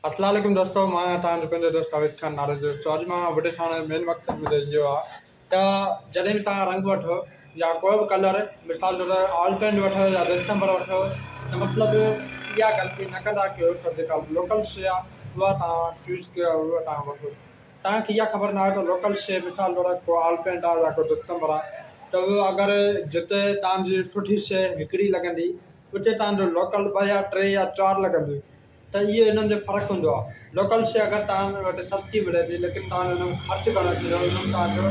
اسلام عليڪم دوستو مان آهيان توهان جو پنهنجو دوست اويس خان ناري دوستو اڄ مان وڊيو ٺاهڻ جو مين مقصد منهنجو اهو آهي ته جڏهن به توهان رنگ وٺو يا ڪو به ڪلر مثال طور آل پينٽ وٺو يا ڊسٽمبر وٺو ته مطلب اها غلطي نه ڪندا ڪيو ته جيڪا لوڪل شي آهي اها توهان چوز ڪيو اها توهان وٺو توهان کي اها خبر نه آهي ته لوڪل شي مثال طور ڪو آل پينٽ آهي يا ڪو ڊسٽمبر آهي ته اهو اگر جتي توهان جي سٺي شي هڪڙي لڳندي اتي توهان جو لوڪل ٻه يا ٽي يا چار لڳنديون ته اهو انهن جو فرق هوندو آهي. لوڪل شيء اگر توهان وٽ سستي ملي ٿي ليڪن توهان جو ان ۾ خرچ گهڻو ٿيندو ان ۾ توهان جو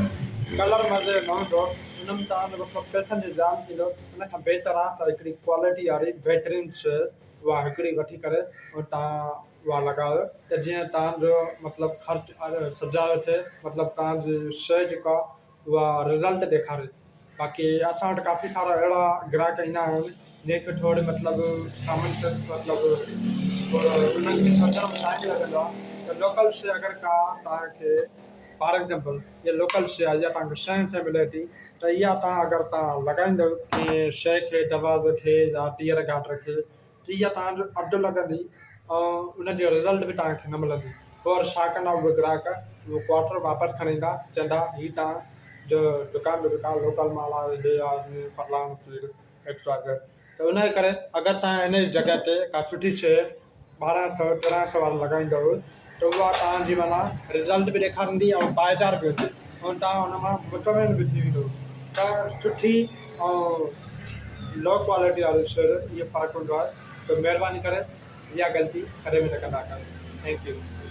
ڪلر مزي جو نه هوندو ان ۾ توهان جو مطلب پئسن جو زيان ٿيندو ان کان بهتر آهي ته هڪڙي ڪوالٽي واري بهترين شيء اها هڪڙي وٺي ڪري ۽ توهان اها لڳايو ته جيئن توهان جو مطلب خرچ سجايو ٿئي مطلب توهان جي شيء جيڪا اها رزلٽ ڏيکاري باقي اسان وٽ ڪافي سارا اهڙا گراهڪ ايندا آهن جنهن کي ٿوري مطلب ڪامن سينس مطلب ٿورو انهن کي سمجهڻ ۾ ٽائيم لڳندو آهي ته لوڪل شي اگر ڪا توهان کي فار ايگزامپل هي لوڪل شي آهي اها توهان کي شين سان ملي ٿي ته اها توهان اگر توهان لڳائيندو ڪنهن شي کي دروازي کي يا ٽيئر گارڊر کي ته اها توهان جو اڌ لڳندي ۽ ان جو رزلٽ به توهان کي نه ملندي پوء وري ڇا ڪندا اهي گراهڪ اهو ڪوارٽر واپس کڻي ايندا چوندا هي توهان جو دڪان جو بيڪار لوڪل مال آهي هي آهي فلاڻو ٿي ايڪس واء زيڊ ته ان جي ڪري اگر توهان ان جي جڳهه تي ڪا سٺي شيء 12 سو 13 سو واري لڳائيندؤ ته اها توهان جي معنيٰ رزلٽ به ڏيکاريندي ۽ پائيدار به هوندي ۽ توهان ان مان مطمئن به ٿي ويندؤ ته سٺي ۽ لو ڪوالٽي وارو شعر اهو فرق هوندو آهي ته مهرباني ڪري اها غلطي ڪڏهن به نه ڪندا ڪريو thank you.